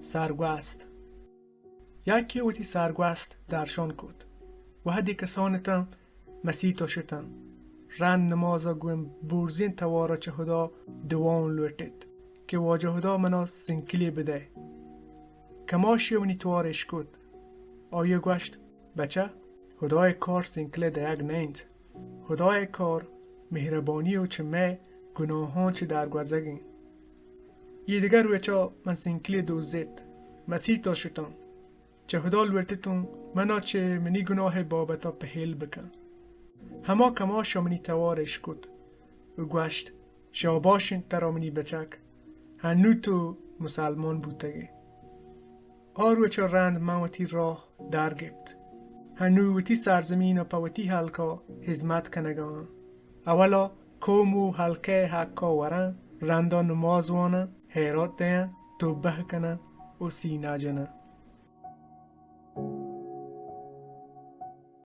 سرگوست. یکے وتی سرگوست درشان کت. وہدے کسان اتاں، مسیت ءَ شتاں. رند نماز ءَ گوں برزیں توار ءَ چہ ہدا دعا لوٹت کہ واجہ ہدا منا سنکلے بدئے. کماشی ءَ منی توار اشکت. آئی ءَ گوشت، بچہ، ہدائے کار سنکلے دئیگ نہ انت. ہدائے کار مہربانی ءُ چہ مئے گناہاں چہ درگوزگ انت. اے دگہ روچ ءَ من سنکلے دزت، مسیت ءَ شتاں. چہ ہدا لوٹتوں منا چہ منی گناہ ءِ بابت ءَ پہل بکن. ہما کماش ءَ منی توار اشکت ءُ گوشت، شاباش انت ترا منی بچک، ہنو تو مسلمان بوتگ ئے. آ روچ ءَ رند من وتی راہ در گپت. ہنو وتی سرزمین ءَ پہ وتی ہلک ءَ ہزمت کنگ ءَ آں. اولا قوم ءُ ہلک ءِ حق ءَ وراں، رندا نماز واناں، ہیرات دیاں، توبہ کناں ءُ سینہ جناں.